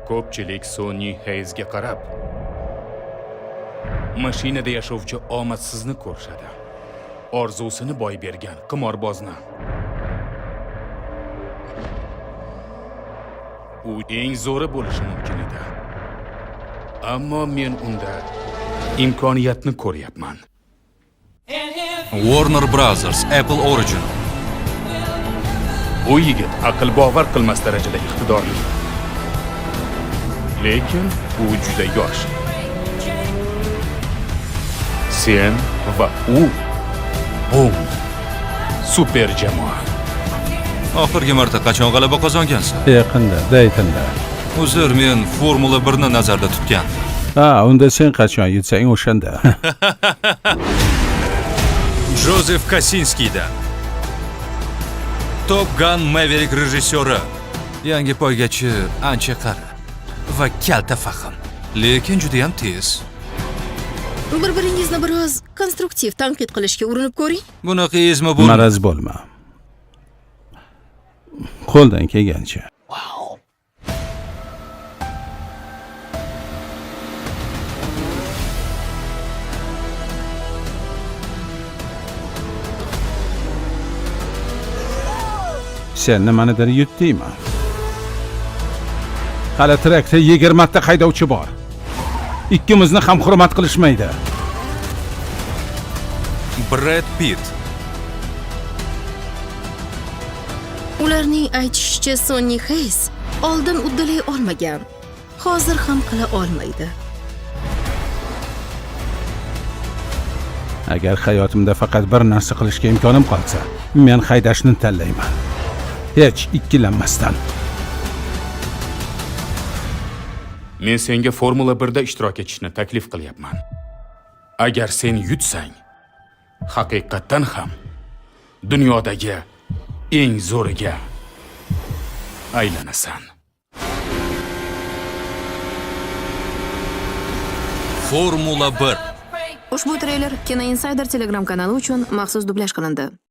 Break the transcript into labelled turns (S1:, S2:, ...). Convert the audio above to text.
S1: Ko'pchilik Sonni Hayesga qarab, mashinada yashovchi omadsizni ko'rishadi. Orzusini boy bergan qimorbozni. U eng zo'ri bo'lishi mumkin edi. Ammo men unda imkoniyatni ko'ryapman.
S2: Warner Brothers Apple Original.
S1: Bu yigit aql bovar qilmas darajada iqtidorli. Lekin u juda yosh. Sen va u, bum, super jamoa.
S2: Oxirgi marta qachon g'alaba qozongansan?
S3: Yaqinda, Daytonda.
S2: Uzr, men Formula 1 ni nazarda tutgandim.
S3: Ha, unda sen qachon yutsang, o'shanda.
S2: Jozef Kosinskiydan. Top Gun Maverick rejissyori. Yangi poygachi ancha qari va kalta fahm, lekin juda ham tez.
S4: Bir-biringizni biroz konstruktiv tanqid qilishga urinib ko'ring.
S2: Bunaqa ezma bo'lma.
S3: Maraz bo'lma. Qo'ldan kelgancha. Sen nimanidir yutdingmi? Hali trekda 20 ta haydovchi bor. Ikkimizni ham hurmat qilishmaydi.
S2: Brad Pitt.
S4: Ularning aytishicha, Sonni Hayes oldin uddalay olmagan. Hozir ham qila olmaydi.
S3: Agar hayotimda faqat bir narsa qilishga imkonim qolsa, men haydashni tanlayman. Hech ikkilanmasdan.
S1: Men senga Formula 1 da ishtirok etishni taklif qilyapman. Agar sen yutsang, haqiqatdan ham dunyodagi eng zo'riga aylanasan.
S2: Formula 1.
S5: Ushbu treyler Kino Insider Telegram kanali uchun maxsus dublyaj qilindi.